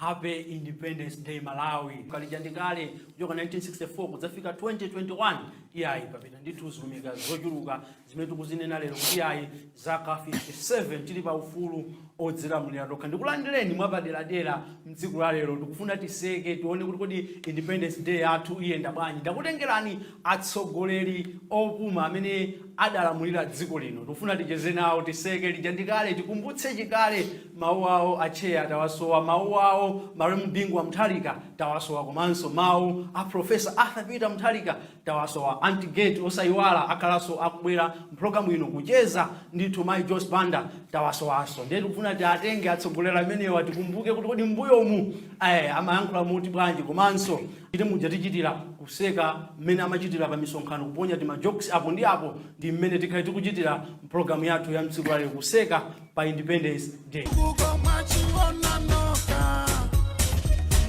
Happy Independence Day, Malawi. Kalija ndikale kuchoka 1964 kudzafika 2021, iyayi, papita ndithu zilumika zochuluka zimene tikuzinena lero kuti iyayi, zaka 57 tili pa ufulu odzilamulira tokha. Ndikulandireni mwapaderadera mtsiku la lero. Tikufuna tiseke, tione kuti kodi Independence Day yathu iyenda bwanji. Ndakutengerani atsogoleri opuma amene adalamulira dziko lino. Tikufuna ticheze nawo, tiseke lija ndikale, tikumbutse chikale. Mawu awo acheya tawasowa, mawu awo malemu Bingu wa Mutharika tawasowa, komanso mawu a Professor Arthur Peter Mutharika tawasowa. Antigate osayiwala akhalanso akubwera mpulogalamu ino kucheza ndithu. Mayi Joyce Banda tawasowanso. Ndiye tikufuna tiatenge atsogoleri amenewa, tikumbuke kuti kodi mbuyomu amayankhula muti bwanji, komanso ite muja tichitira kuseka mmene amachitira pa misonkhano, kuponya tima jokes apo ndi apo. Ndi mmene tikhale tikuchitira mpulogalamu yathu ya mtsiku lalero, kuseka pa Independence Day. Kuko mwachionanoka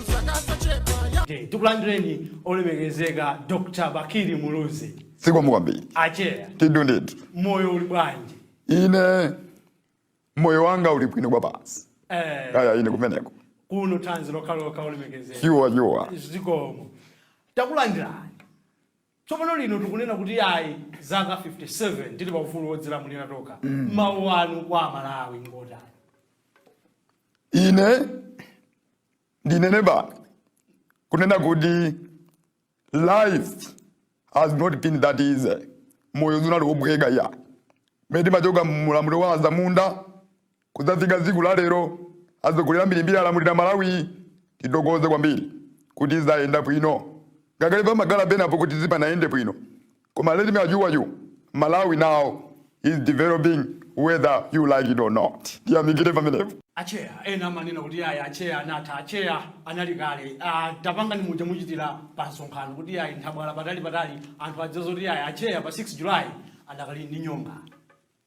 msakasachepa ya Day. Tikulandireni, olemekezeka Dr Bakili Muluzi. Zikomo kwambiri. Acheya. Tindu ndithu. Moyo uli bwanji? Ine moyo wanga uli bwino kwa basi. Kaya ine kumeneko? Kuno thanzi lokhalokha, olemekezeka. Sure sure. Zikomo, takulandirani. Tsopano lino tikunena kuti ayi, zaka 57 tili pa ufulu wodzilamulira tokha. Mawu anu kwa Amalawi ngotani? Ine ndinene pano kunena kuti life has not been that easy. Moyo sunali wobweka ya mmene timachoka mmulamuliro wa azamunda kudzafika tsiku la lero. Atsogoleri ambirimbiri alamulira Malawi. Titokoze kwambiri kuti zayenda bwino, ngakhale pamakhala penapo kuti zipanayende bwino, koma let me assure you, Malawi now is developing whether you like it or not. Tiyamikire pamenepo. Acheya, ena amanena kuti ayi, acheya anatha, acheya anali kale. Tapanga ni muja muchitira pa msonkhano kuti ayi, nthabwala patali patali, anthu adziwa zoti ayi, acheya pa 6 July adakali ndi nyonga.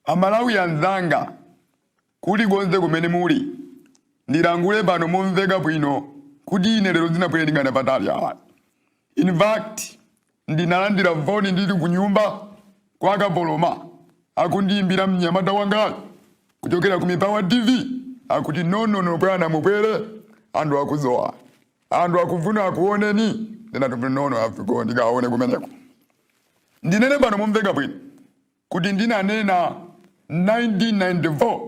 Amalawi anzanga kulikonse kumene muli, ndilangule pano momveka bwino kuti ine lero zinabwerengana patali ayi. In fact, ndinalandira foni ndili ku nyumba kwa Kapoloma, akundiyimbira mnyamata wangayo kuchokera ku Mibawa TV, akuti, "No, no, no, bwana, mubwere, anthu akuzowa, anthu akufuna akuoneni." Ndinati, "No, no, afiko ndikaone kumeneko." Ndinene pano momveka bwino kuti ndinanena 1994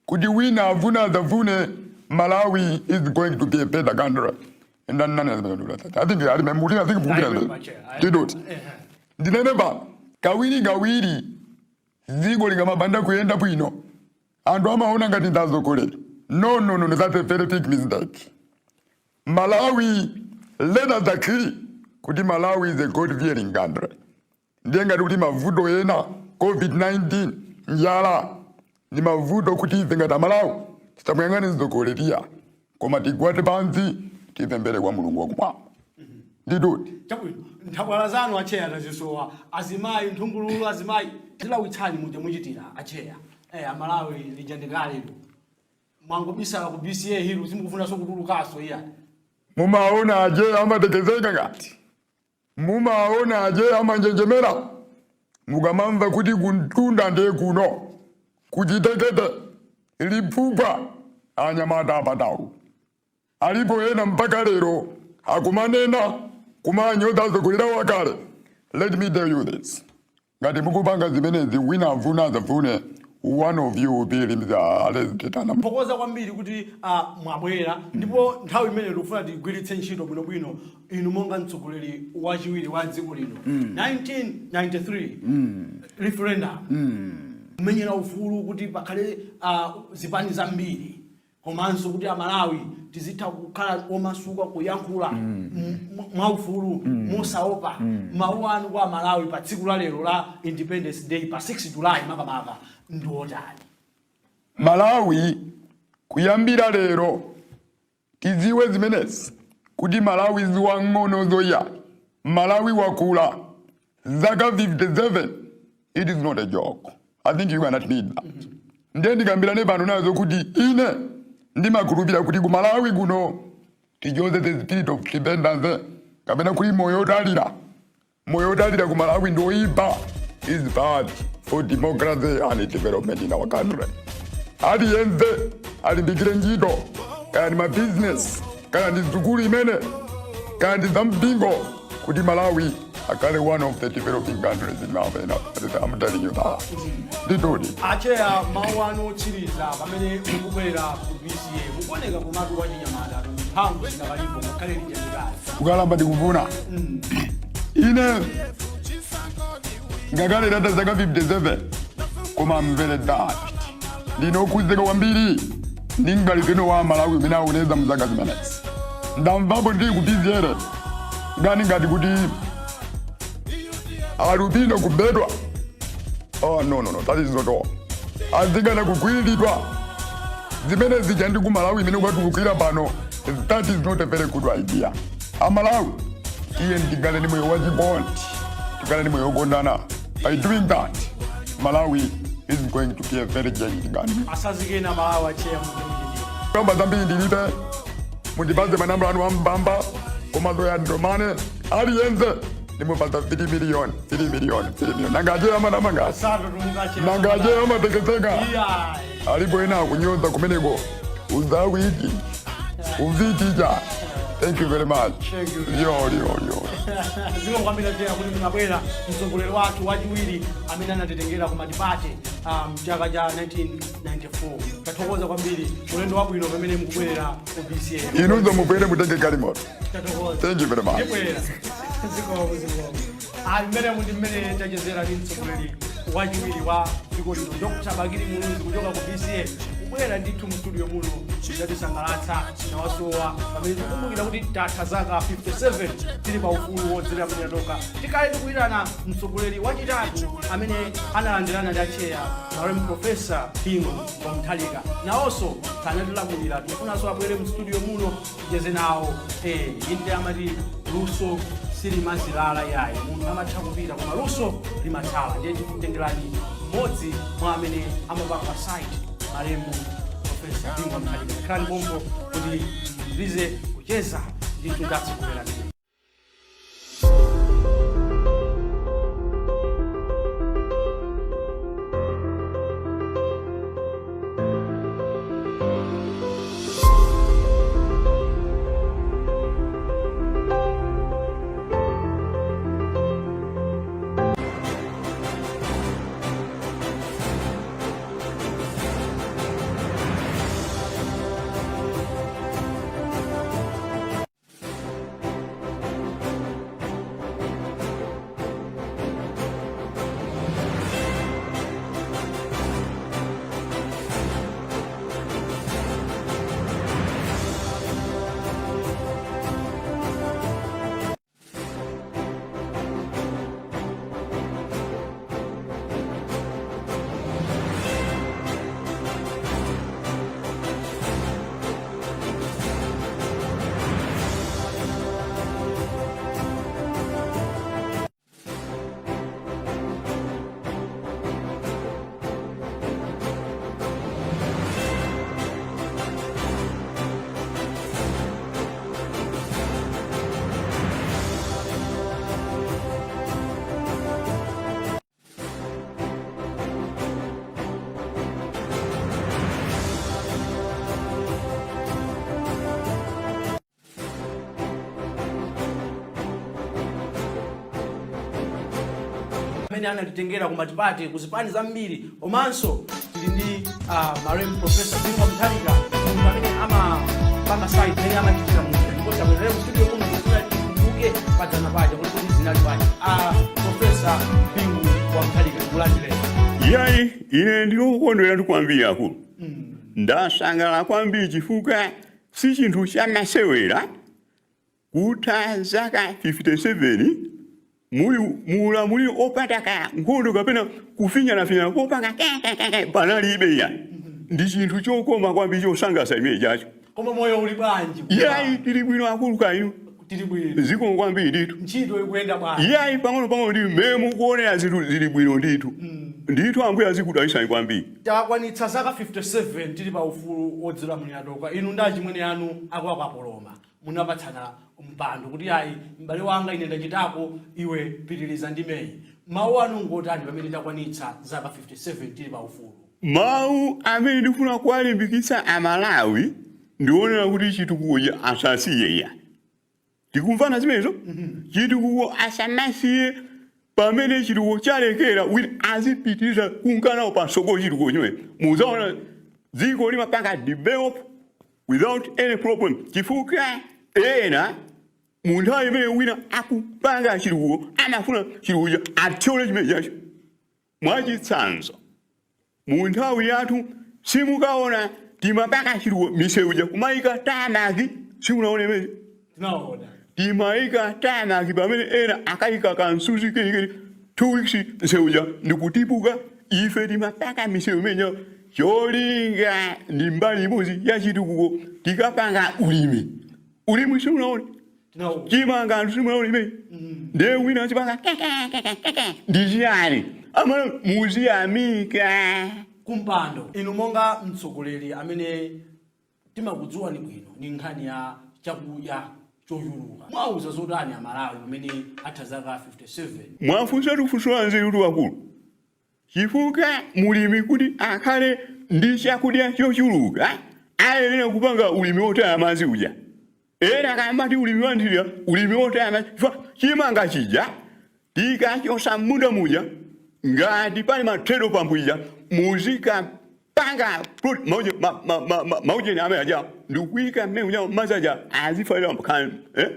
kuti wina afuna asafune, Malawi is going to be a better country. And I think I remember, I think. I remember, Chair. Tidoti ndinene pano, kawiri kawiri dziko likamapanda kuyenda bwino, anthu amaona ngati ndazokolera. No, no, no, that's a very big mistake. Malawi, let us agree kuti Malawi is a God fearing country. Ndiye ngati kuti mavuto ena, COVID-19, njala, ndi mavuto kuti ife ngati Amalawi tisamuyang'ane mtsogoleri, koma tigwade pansi, tipemphere kwa Mulungu wakumwamba ndituti. Chabwino, nthabwala zanu acheya tazisowa. Azimayi nthungululu, azimayi tilawitsani muja muchitira acheya. Amalawi, lija ndikaletu mwangobisala ku BCA Hill, simukufunanso kutulukaso iya. Mumaona aje amatekezeka, ngati mumaona aje amanjenjemera mukamamva kuti kuntunda ndiye kuno kuchitekete liphupha, anyamata apatawu alipo ena mpaka lero akumanena kumanyoza atsogoleri wakale. Let me tell you this: ngati mukupanga zimenezi, wina afuna asafune, one of you will be arrested. Thokoza kwambiri kuti mwabwera, ndipo nthawi imene tikufuna tigwiritse ntchito bwinobwino inu monga mtsogoleri wachiwiri wa dziko lino. 1993 referendum, kumenyera ufulu kuti pakhale zipani zambiri, komanso kuti Amalawi tizitha kukhala omasuka kuyankhula mwaufulu mosaopa. Mawu anu kwa Amalawi pa tsiku la lero la Independence Day pa 6 July makamaka ndi otani? Malawi, kuyambira lero tidziwe zimenezi kuti Malawi ziwang'ono zoya, Malawi wakula. Zaka 57, it is not a joke. I think you can admit that. Ndiye ndikambirane pano nazo kuti ine ndimakhulupirira kuti ku Malawi kuno tichotse the spirit of dependence, kapena kuli moyo odalira. Moyo odalira ku Malawi ndi oyipa, is bad for democracy and development in our country. Aliyense alimbikire ntchito, kaya ni mabizinesi. Kaya ndi sukulu imene, kaya ndi zampingo, kuti Malawi akhale one of the developing countries in Africa. I'm telling you that. Nditudi. Acheya, mawu anu otsiriza pamene mukubwerera ku BCA. Mukuoneka komatu wachinyamata, mphamvu zinakalipo ngakhale lija ndikale. Kukalamba ndikufuna ine ngakhale ndatha zaka 57, koma I'm very touched. Ndinokhuzika kwambiri ndi mgwirizano wa Malawi umene aonetsa mzaka zimenezi. Ndamvapo ndili ku BCA ngani ngati kuti alubino kubedwa. Oh, no, no, no, that is not all. Atsikana kugwiriridwa, zimene zija ndi ku Malawi imene ukatulukira pano, that is not a very good idea. Amalawi, tiye tikhale ndi moyo wachikondi, tikhale ndi moyo wokondana. By doing that, Malawi is going to be a very changed country. Asazikena Malawi, acheya, muchimchindira. Kamba zambiri ndilibe. Mundipatse manamba anu ambamba komanso ya ndomane. Aliyense ndimupatsa 3 million, 3 million, 3 million. Nangaje amanama ngasi. Sato tumukacheya. Nangaje amatekeseka. Iyayi. Alipo ena akunyoza kumeneko, uzawiti uvitija. Thank you very much. Thank you. Yo yo yo. Zikomo kwambiri, acheya, kuti munabwera. Mtsogoleri wathu wachiwiri amene anatitengera ku multiparty mchaka cha 1994. Tathokoza kwambiri, ulendo wabwino pamene mukubwerera ku BCA. Inunso mubwere mutenge galimoto. Tathokoza. Thank you very much. Ndibwera. Zikomo, zikomo. Ali mmene mundi mmene tachezera ndi mtsogoleri wachiwiri wa dziko lino, Dr Bakili Muluzi, kuchoka ku BCA, kubwera ndithu mu studio muno kutisangalatsa nawasowa pamene tikukumbukira kuti tatha zaka 57 tili pa ufulu wodzilamulira tokha. Tikale tikuyitana mtsogoleri wachitatu amene analandirana ndi acheya, malemu Professor Bingu wa Mutharika. Nawonso anatilamulira, tikufunanso abwere mu studio muno ticheze nawo. Inde, amati luso silimazilala yayi. Munthu amatha kupita koma luso limatsala. Ndiye tikutengerani mmodzi mwa amene amapanga cite malemu Professor Bingu wa Mutharika. Khalani pompo kuti tipitirize kucheza ndithu ndatsogolera. Amene anatitengera ku multiparty, ku zipani zambiri. Komanso tili ndi malemu Professor Bingu wa Mutharika, munthu amene amapanga cite amene amachitira munthu. Ndipo tabwerere ku studio muno kufuna tikumbuke padzana paja kuti kuti zinali paja. Professor Bingu wa Mutharika, tikulandireni. Yayi, ine ndinokondwera ndi kwambiri, akulu. Ndasangalala kwambiri chifukwa si chinthu chamasewera kutha zaka 57 muli muulamuliro opanda ka nkhondo kapena kufinyanafinyana kopanga panalibe ya. Ndi chinthu chokoma kwambiri, chosangalatsa imene chacho. Koma moyo uli bwanji? Yayi, tili bwino, akulu, kainu? Tili bwino. Zikomo kwambiri ndithu. Ntchito ikuyenda bwanji? Yayi, pang'ono pang'ono ndi mmene mukuonera, zinthu zili bwino ndithu ndithu. Ambuye azikudalitsani kwambiri. Takwanitsa zaka 57 tili pa ufulu wodzilamulira tokha. Inu ndi achimwene anu akwakapoloma munapatsana mpando kuti, ayi, m'bale wanga, ine ndachitako, iwe pitiriza ndimeyi. Mawu anu ngotani pamene takwanitsa zaka 57 tili pa ufulu? Mawu amene ndikufuna kuwalimbikitsa Amalawi Ndionera kuti chitukuko asasiye iya. Tikumvana zimenezo? Chitukuko asamasiye pamene chitukuko chalekera, wina azipitiriza kunkanawo pasogolo chitukuko chimene. Muzaona dziko limapanga develop without any problem, chifukwa ena mu nthawi imene wina akupanga chitukuko amafuna chitukuko athyole chimene chacho. Mwachitsanzo, mu nthawi yathu simukaona timapanga chitukuko misewu ija kumayika tarmac. Simunaone imene? Tinaona. Timayika tarmac pamene ena akayika kansuzi kenikeni, 2 weeks msewu uja ndikutipuka. Ife timapanga misewu imeneyo, cholinga ndi mbali imodzi ya chitukuko. Tikapanga ulimi, ulimi simunaone? Tinaona. Chimanga anthu simunaone imene? Ndiye wina azipanga ndi chiyani? Amana muziyamika. Kumpando, inu monga mtsogoleri amene timakudziwani bwino ni nkhani ya chakudya chochuluka, mwauza zotani Amalawi pamene atha zaka 57? Mwafunsa funso la nzeru wakulu, chifukwa mulimi kuti akhale ndi chakudya chochuluka ayenera kupanga ulimi wotaya madzi uja. Ena akamati ulimi wa nthirira, ulimi wotaya madzi, chifukwa chimanga chija tikachosa m'munda muja, ngati pali ma treadle pump ija muzikapanga maujeni amene aja ndikuyika mmene uja madzi aja azifalira eh?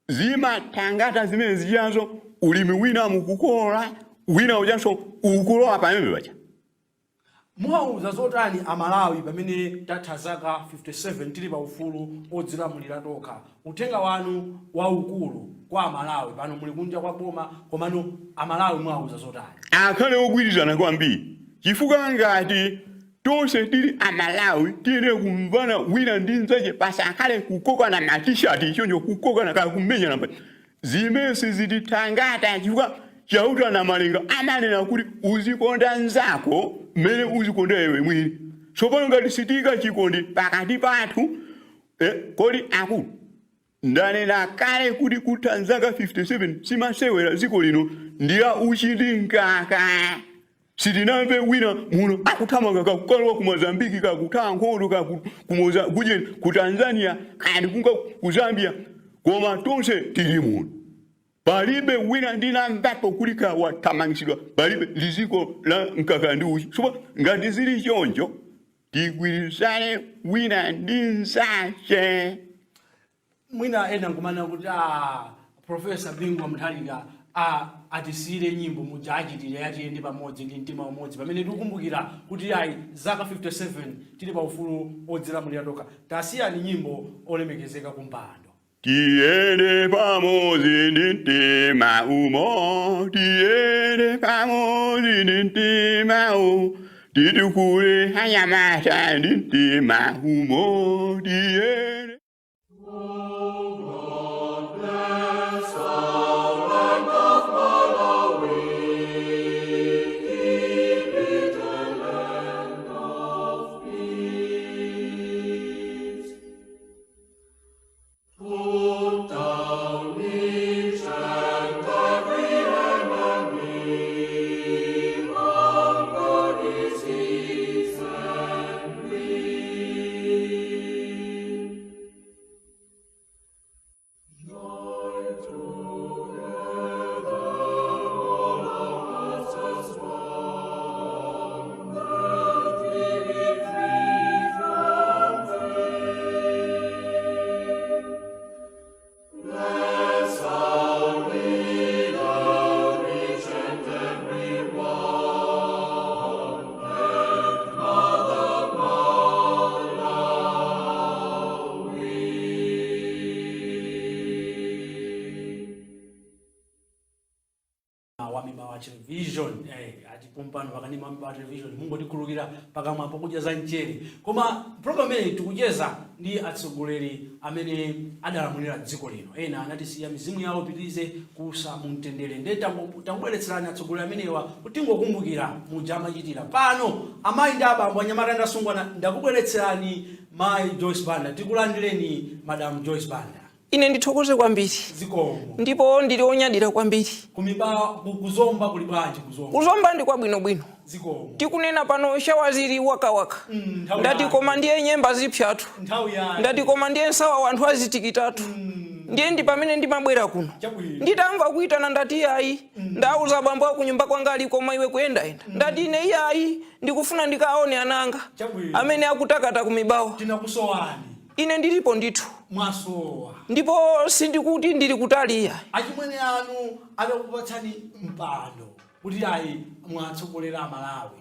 Zimatangata zimene zijazo. Ulimi wina mukukola, wina ujanso ukulowa pamene paja. Mwauza zotani Amalawi pamene tatha zaka 57 tili pa ufulu odzilamulira tokha? Uthenga wanu waukulu kwa Amalawi pano, muli kunja kwa boma, komano Amalawi mwauza zotani? Akhale ogwirizana kwambiri, chifukwa ngati tonse tili Amalawi tiyenera kumvana wina ndi mnzache, pasakhale kukokana matishati choncho, kukokana kaya kumenyana pa zimene sizitithangata, chifukwa Chauta na Malenga amanena kuti uzikonda nzako mmene uzikonda iwe mwini. Tsopano ngati sitika chikondi pakati pathu, kodi akulu, ndanena kale kuti kutha zaka 57 simasewera. Dziko lino ndi la uchi ndi mkaka. Sitinamve wina muno akuthamanga kakukalowa ku Mozambiki, kakuthawa nkhondo, kuje ku Tanzania kandi kunka ku Zambia, koma tonse tili muno. Palibe wina ndinamvapo kuti ka wathamangisidwa, palibe. Ndi dziko la mkaka ndi uchi. So ngati zili choncho, tigwirizane wina ndi mnzache. Mwina ena nkumanena kuti a Professor Bingu wa Mutharika atisiyire nyimbo muja achitire yatiyende pamodzi ndi mtima umodzi pamene tikukumbukira kuti ayi zaka 57 tili pa ufulu odzilamulira tokha. Tasiyani nyimbo, olemekezeka kumpando. Tiyende pamodzi ndi mtima umo, tiyende pamodzi ndi mtima umo, titukule anyamata ndi mtima umo, tiyende. God bless our land of Malawi. Keep it a land of peace. Put down each and every enemy, hunger, disease, and greed. Join together all our hearts as one, that we be free from fear. Bless our leader, each and every one, and Mother Malawi. Wa Mibawa Television, ati pompano pakanema wa Mibawa Television, mungotikhululukira pakamwa pokudya za mchere. Koma program imeneyi tikucheza ndi atsogoleri amene adalamulira dziko lino. Ena anatisiya, mizimu yawo ipitirize kuusa mu mtendere. Ndiye takubweretserani atsogoleri amenewa kuti tingokumbukira muja amachitira. Pano amayi ndi abambo, anyamata ndi asungwana, ndakubweretserani Mayi Joyce Banda. Tikulandireni, Madam Joyce Banda. Ine ndithokoze kwambiri. Zikomo. Ndipo ndili onyadira kwambiri. Kumibawa kuzomba kuli bwanji kuzomba? Kuzomba ndi kwabwinobwino. Zikomo. Tikunena pano shawa zili wakawaka. Nthawi Ndati yake. koma ndiye nyemba zipyatu. Nthawi yake. Ndati koma ndiye nsawa wanthu azitikitatu. Ndiye ndi pamene ndimabwera kuno. Chabwino. Nditamva kuitana ndati iyayi. Ndauza bambo akunyumba kwanga ali koma iwe kuyendayenda. Ndati ine iyayi ndikufuna ndikaone ananga Chabwino. amene akutakata kumibawa. Tinakusowani. Ine ndilipo ndithu. Mwasowa. Ndipo sindikuti ndili kutali iyayi. Achimwene anu atakupatsani mpando kuti ayi mwatsogolera Amalawi,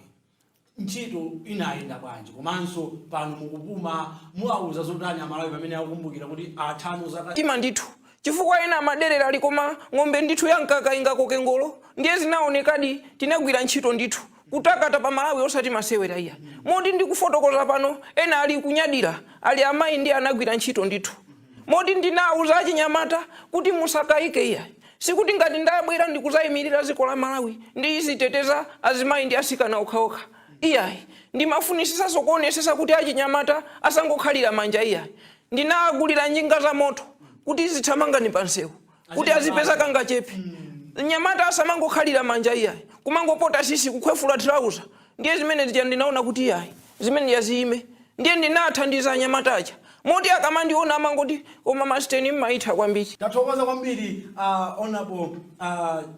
ntchito inayenda bwanji? Komanso pano mukupuma, muwauza zotani Amalawi pamene akukumbukira kuti athanu zaka Tima ndithu, chifukwa ena amaderera ali koma ng'ombe ndithu ya mkaka ingakoke ngolo. Ndiye zinaonekadi tinagwira ntchito ndithu kutakata pa Malawi osati masewera iya. Moti ndikufotokoza pano ena ali kunyadira ali amayi ndi anagwira ntchito ndithu. Moti ndinawuza achinyamata kuti musakayike iya. Sikuti ngati ndabwera ndikuzayimirira dziko la Malawi ndiziteteza azimayi ndi asikana okhaokha iyayi. Ndimafunisisanso kuonesesa kuti achinyamata asangokhalira manja iyayi. Ndinagulira njinga za moto kuti zithamangani pansewu kuti azipeza kangachepe. Mnyamata asamangokhalira manja iyayi, kumangopota sisi kukhwefula trauza. Ndiye zimene zija ndinaona kuti iyayi zimene yaziyime. Ndiye ndinathandiza anyamata aja moti akamandiona amangoti koma masiteni mmaitha kwambiri. Tathokoza kwambiri Honorable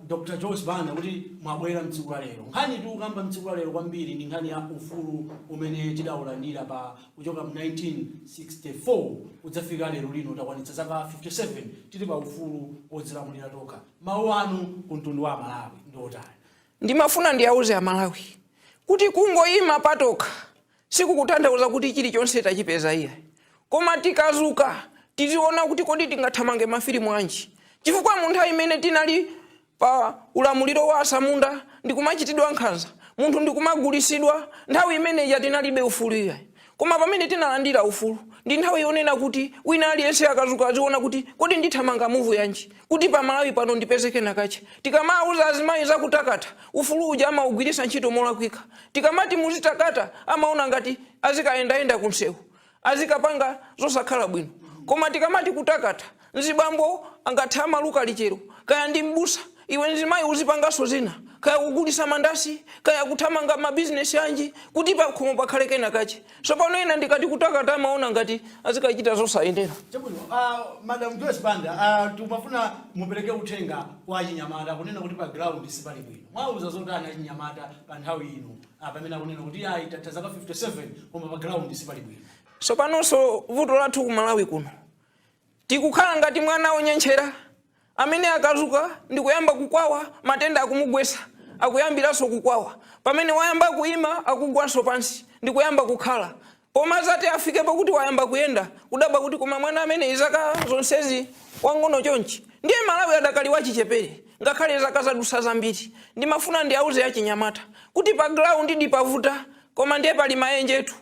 Dr. Joyce Banda kuti mwabwera mtsiku la lero. Nkhani tikukamba mtsiku la lero kwambiri ndi nkhani ya ufulu umene tidawulandira pa kuchoka mu 1964 kudzafika lero lino, takwanitsa zaka 57 tili pa ufulu wodzilamulira tokha. Mawu anu ku mtundu wa Malawi ndi otani? Ndimafuna ndiyauze Amalawi kuti kungoyima patokha sikukutanthauza kuti chilichonse tachipeza iyayi. Koma tikazuka tiziona kuti kodi tingathamange mafilimu anji, chifukwa mu nthawi imene tinali pa ulamuliro wa asamunda ndikumachitidwa nkhanza, munthu ndikumagulisidwa, nthawi imeneja tinalibe ufulu iyayi. Koma pamene tinalandira ufulu ndi nthawi yonena kuti wina aliyense akazuka aziona kuti kodi ndithamanga move yanji kuti pa Malawi pano ndipezeke nakache. Tikamauza azimayi zakutakata, ufulu uja amaugwirisa ntchito molakwika. Tikamati muzitakata amaona ngati azikayendayenda kunsewu azikapanga zosakhala bwino. Koma tikamati kutakata, mzibambo angathe amaluka lichero kaya ndi mbusa, iwe mzimayi uzipanganso zina, kaya kugulisa mandasi kaya kuthamanga mabizinesi anji kuti pakhomo pakhale kena kache. Tsopano ena ndikati kutakata amaona ngati azikachita zosayendera. Chabwino, Madam Joyce Banda, timafuna mupereke uthenga kwa achinyamata kunena kuti pa ground sipali bwino. Mwauza zotani achinyamata pa nthawi ino pamene akunena kuti ayi tatha zaka 57 koma pa ground sipali bwino? Tsopanonso vuto lathu ku Malawi kuno tikukhala ngati mwana wonyentchera amene akazuka ndikuyamba kukwawa, matenda akumugwesa, akuyambiranso kukwawa. Pamene wayamba kuyima akugwanso pansi ndikuyamba kukhala. Koma zati afikepo kuti wayamba kuyenda, kudabwa kuti koma mwana amene zaka zonsezi wang'ono chonchi. Ndiye Malawi adakali wachichepere ngakhale zaka zadusa zambiri. Ndimafuna ndiauze achinyamata kuti pa ground ndipavuta, koma ndiye pali maenjetu.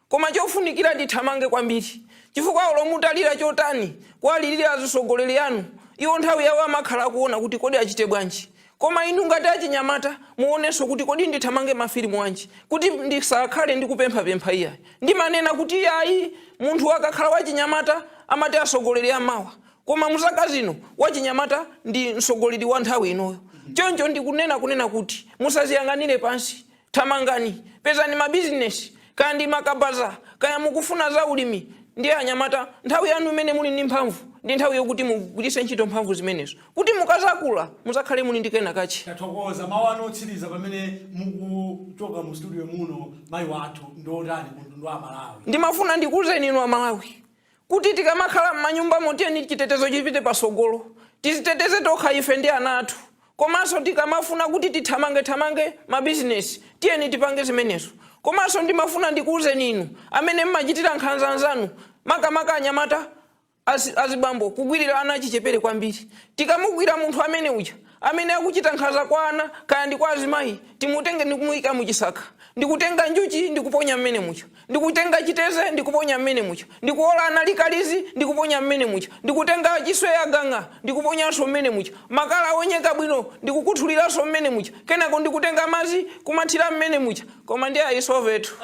Koma chofunikira tithamange kwambiri, chifukwa olo mutalira chotani kuwalirira atsogoleri anu, iwo nthawi yawo amakhala akuona kuti kodi achite bwanji. Koma inu ngati achinyamata muonenso kuti kodi ndithamange mafilimu anji kuti ndisakhale ndikupemphapempha iyayi. Ndimanena kuti iyayi, munthu akakhala wachinyamata amati atsogoleri amawa, koma muzaka zino wachinyamata ndi mtsogoleri wa nthawi inoyo. Choncho ndikunena kunena kuti musaziyang'anire pansi, thamangani, pezani mabizinesi, kaya ndi makabaza, kaya mukufuna za ulimi. Ndiye anyamata, nthawi yanu imene muli ndi mphamvu ndi nthawi yokuti mugwiritse ntchito mphamvu zimenezo kuti mukazakula muzakhale muli ndi kena kache. Tathokoza. Mawu anu otsiriza pamene mukuchoka mu studio muno, mayi wathu, ndi otani ku mtundu wa Malawi? Ndimafuna ndikuwuzeni inu Amalawi kuti tikamakhala m'manyumbamo tiyeni chitetezo chipite pasogolo, tiziteteze tokha ife ndi ana athu. Komanso tikamafuna kuti tithamange-thamange mabizinesi tiyeni tipange zimenezo. Komanso ndimafuna ndikuwuzeni inu amene mmachitira nkhanza anzanu, makamaka anyamata, azibambo kugwirira ana achichepere kwambiri. Tikamugwira munthu amene uja amene akuchita nkhanza kwa ana kaya ndi kwa azimayi, timutenge ndi kumuyika muchisaka. Ndikutenga njuchi ndikuponya mmene muja, ndikutenga chiteze ndikuponya mmene muja, ndikuola analikalizi ndikuponya mmene muja, ndikutenga chisweya gang'a ndikuponyanso mmene muja, makala onyeka bwino ndikukuthuliranso mmene muja, kenako ndikutenga madzi kumathira mmene muja, koma ndi ayisovetu.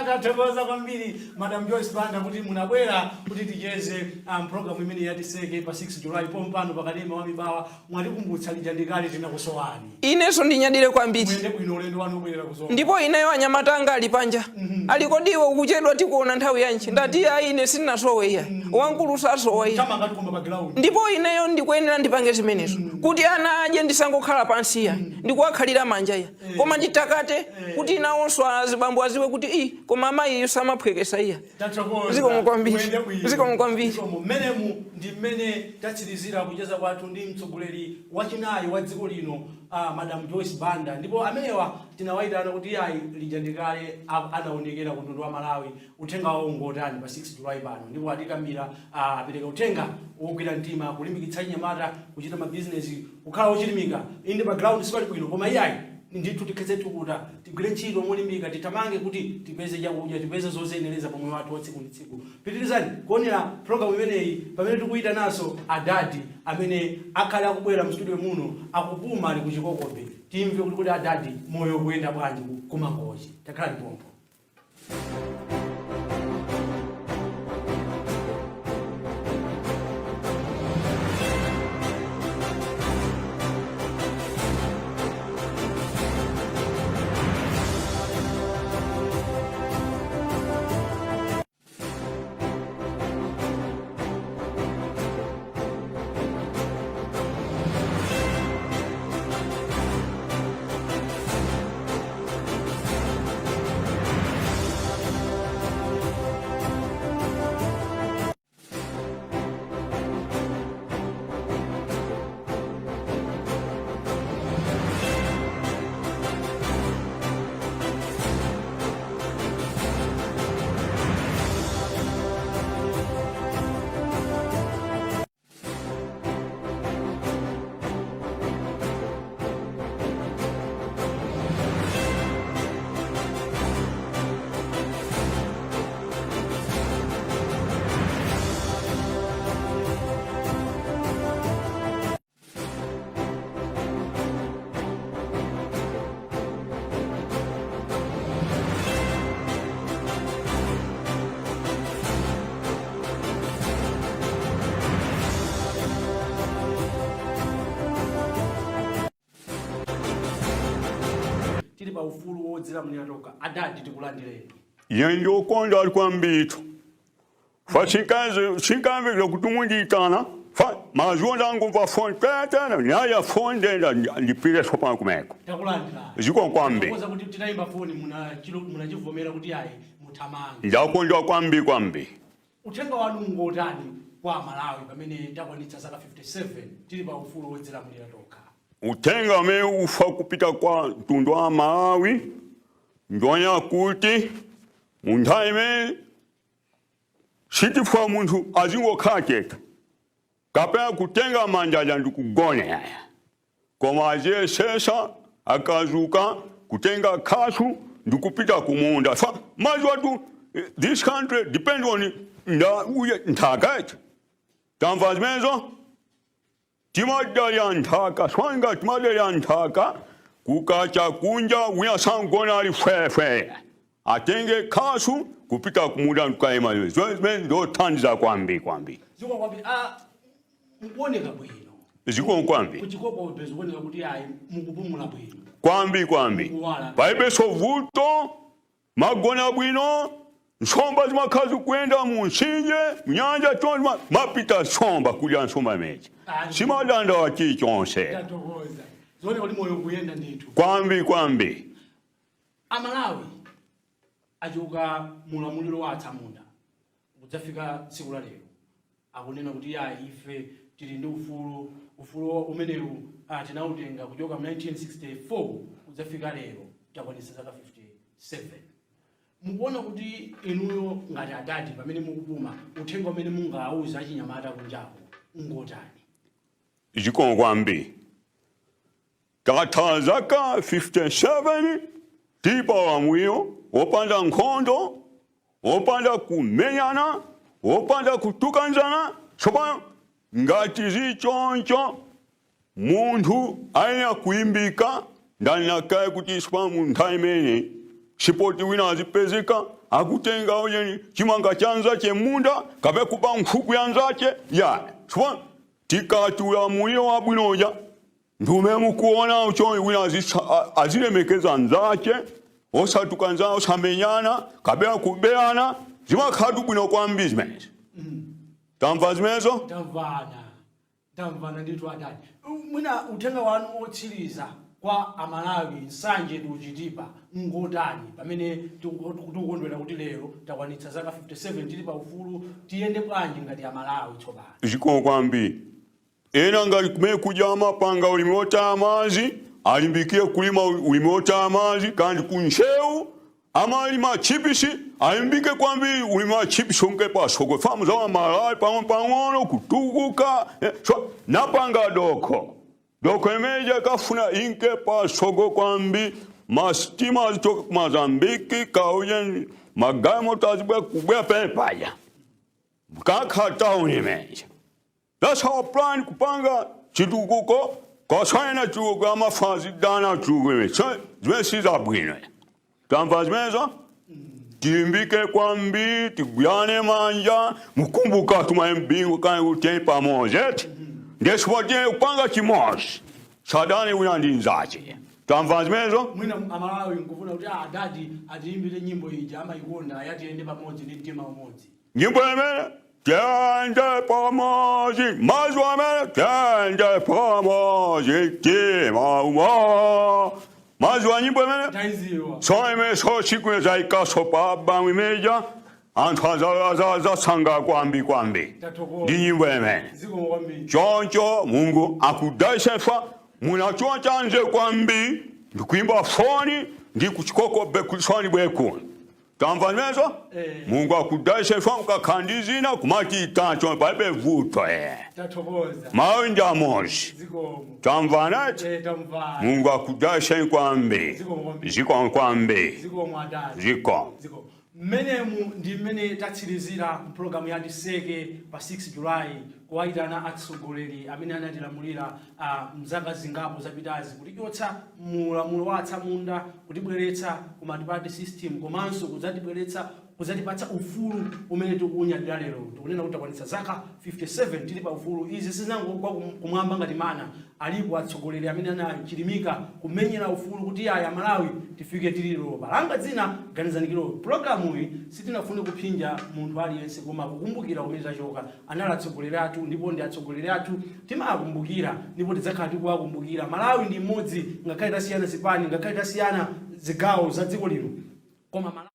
Tathokoza kwambiri, Madam Joyce Banda, kuti munabwera kuti ticheze program imene ya Tiseke pa 6 July pompano pakanema wa Mibawa. Mwatikumbutsa lija ndikale, tinakusowani. Inenso ndinyadire kwambiri. Muyende bwino ulendo wanu ubwerera kuzomba. Ndipo ineyo anyamata anga ali panja ali, "Kodi iwe ukuchedwa, tikuona nthawi yanji?" Ndati, "Ayi, ine sindinasowe iya, wamkulu sasowa iya." Tamanga tikomba pa ground. Ndipo ineyo ndikuyenera ndipange zimenezo kuti ana adye, ndisangokhala pansi iya ndikuwakhalira manja iya, koma nditakate kuti nawonso azibambo aziwe kuti i koma amayi samaphwekesa iya. Tathokoza. Zikomo kwambiri. Muyende bwino. Zikomo kwambiri. Zikomo. Mmenemu ndi mmene tatsirizira kucheza kwathu ndi mtsogoleri wachinayi wa dziko lino, Madam Joyce Banda. Ndipo amenewa tinawayitana kuti ayi, lija ndikale anaonekera ku mtundu wa Malawi, uthenga wawo ngotani pa 6 July pano? Ndipo atikambira, apereka uthenga wogwira mtima, kulimbikitsa chinyamata kuchita mabizinesi, kukhala wochilimika. Inde, pa ground sipali bwino, koma iyayi ndithu tikhetse thukuta, tigwire ntchito molimbika, titamange kuti tipeze chakudya, tipeze zozenereza pomwe wathu wa tsiku ndi tsiku. Pitirizani kuonera programu imeneyi pamene tikuyitananso adadi amene akhale akubwera mu studio muno, akupuma ali kuchikokobe. Timve kuti adadi moyo kuyenda bwanji kumangochi. Takhala pompo. Tili pa ufulu wodzilamulira tokha. Adadi, tikulandireni. Ine ndokondwa kwambiri fa sinkamvera kuti mundiyitana fa mazuwa ndangomva foni tetena nyaya foni ndenda ndipite tsopano kumeko. Takulandirani. Zikomo kwambiri. Kuwuza kuti titayimba foni munachivomera kuti ayi, muthamange. Ndakondwa kwambiri kwambiri. Uthenga wanu ngotani kwa Malawi pamene takwanitsa zaka 57 tili pa ufulu wodzilamulira tokha? Uthenga umene ufa kupita kwa mtundu wa Malawi ndionya kuti munthawi imene sitifa munthu azingokhala chete kapena kutenga manjaja ndikugona yaya, koma aziyesesa akazuka kutenga khasu ndikupita kumunda. Fa mazuwa tu this country depend on nda uye nthaka eti tamva zimenezo. Timadalira nthaka, swanga timadalira nthaka. Kukacha kunja wina sangona ali fwefwe, atenge khasu kupita kumunda ndikayima. Zimene ndothandiza kwambiri kwambiri. Zikomo kwambiri. Mukuoneka bwino. Zikomo kwambiri. Kuchikokobe zikuoneka kuti ayi, mukupumula bwino. Kwambiri kwambiri. Kuwala. Palibenso vuto, magona bwino, nsomba zimakhala zikuyenda mu mtsinje, mnyanja chonse mapita nsomba kudya nsomba imeji, simadandaula chilichonse. Tathokoza, zioneka kuti moyo ukuyenda ndithu. Kwambiri kwambiri. Amalawi achoka mulamuliro wa atsamunda kudzafika tsiku la lero akunena kuti ya, ife tili ndi ufulu. Ufulu umenewu tinautenga kuchoka mu 1964 kudzafika lero, takwanitsa zaka 57. Mukuona kuti inuyo ngati adadi pamene mukupuma, uthenga umene mungawuze achinyamata kunjaku ngotani? Zikomo kwambiri. Tatha zaka 57. Tili pa ulamuliro wopanda nkhondo, wopanda kumenyana, wopanda kutukanzana. Tsopano ngati zili choncho, munthu ayenera kulimbika. Ndanena kale kuti tsopano mu nthawi imeneyi sipoti wina azipezeka akutenga ujeni chimanga cha nzache munda kapena kuba nkhuku ya nzache ya. Tsopano tikati ulamuliro wabwino uja ndi umene mukuona choncho, wina azilemekeza nzache, osatukanzana, osamenyana kapena kuberana, zimakhalatu bwino kwambiri zimenezi. Tamva zimenezo? Tamvana, tamvana ndithu adadi. Mwina uthenga wanu otsiriza kwa Amalawi, Nsanje ndi Uchitipa, ngotani pamene tikukondwera kuti lero takwanitsa zaka 57 tili pa ufulu? Tiyende bwanji ngati Amalawi tsopano? Zikomo kwambiri. Ena ngati kumene kuja amapanga ulimi wotaya madzi, alimbikire kulima ulimi wotaya madzi. Kandi ku Ntcheu amalima chipisi, alimbike kwambiri ulimi wa chipisi unke pasoko famu za Malawi pang'ono pang'ono kutukuka. So napanga doko, doko imeja kafuna inke pasoko kwambiri, masitima azichoka ku Mozambiki kauje, magalimoto azibwera kubwera pene paja, kakha town imeja. That's our plan, kupanga chitukuko kasayena chitukuko amafazi dana chitukuko ime. So zimene sizabwino. Tamva zimenezo? Tilimbike kwambiri, tigwirane manja, mukumbuka tumaimbingu kani kuti pamodzi eti. Ndesipotiye kupanga chimodzi. Sadani wina ndi nzache. Tamva zimenezo? Mwina Amalawi nkufuna kuti adadi atiyimbire nyimbo ija amayikonda yatiyende pamodzi ndi mtima umodzi. Nyimbo imene tiyende pamodzi, mazwi amene tiyende pamodzi mtima umodzi, mazwi a nyimbo imene Taiziwa. So imene so siku zaikaso pa albamu imeja, anthu azasanga kwambi kwambi. Tathokoza. Ndi nyimbo imene. Zikomo kwambiri. Choncho Mungu akudaisefa munachuwa chanze kwambi ndikuimba foni ndi kuchikoko bekuliswani bwekuni. Tamva zimenezo? Eh. Mungu akudaisefa mukakhala zina kumati itacho palibe vuto eh. Tathokoza. Mawu ndi amodzi. Zikomo. Tamva nati? Eh, tamva. Mungu akudaiseni kwambiri. Zikomo kwambiri. Zikomo kwambiri. Zikomo adadi. Zikomo. Zikomo. Mmenemu ndi mmene tatsirizira mpulogalamu ya Tiseke pa 6 Julayi, kuwayitana atsogoleri amene anatilamulira mzaka zingapo zapitazi kutichotsa mulamulo wa atsamunda, kutibweretsa ku multi-party system, komanso kudzatibweretsa kudzatipatsa ufulu umene tikuwunyadira lero. Tikunena kuti takwanitsa zaka 57 tili pa ufulu. Izi sizinangogwa kumwamba ngati mana. Alipo atsogoleri amene anachilimika kumenyera ufulu kuti aya Malawi tifike tililo. Palanga dzina Ganizani Kilowo. Pulogalamu iyi sitinafune kupsinja munthu aliyense, koma kukumbukira kumene tachoka. Anali atsogoleri athu ndipo ndi atsogoleri athu, timawakumbukira ndipo tidzakhala tikuwakumbukira. Malawi ndi mmodzi, ngakhale tasiyana zipani, ngakhale tasiyana zigawo za dziko lino, koma Malawi.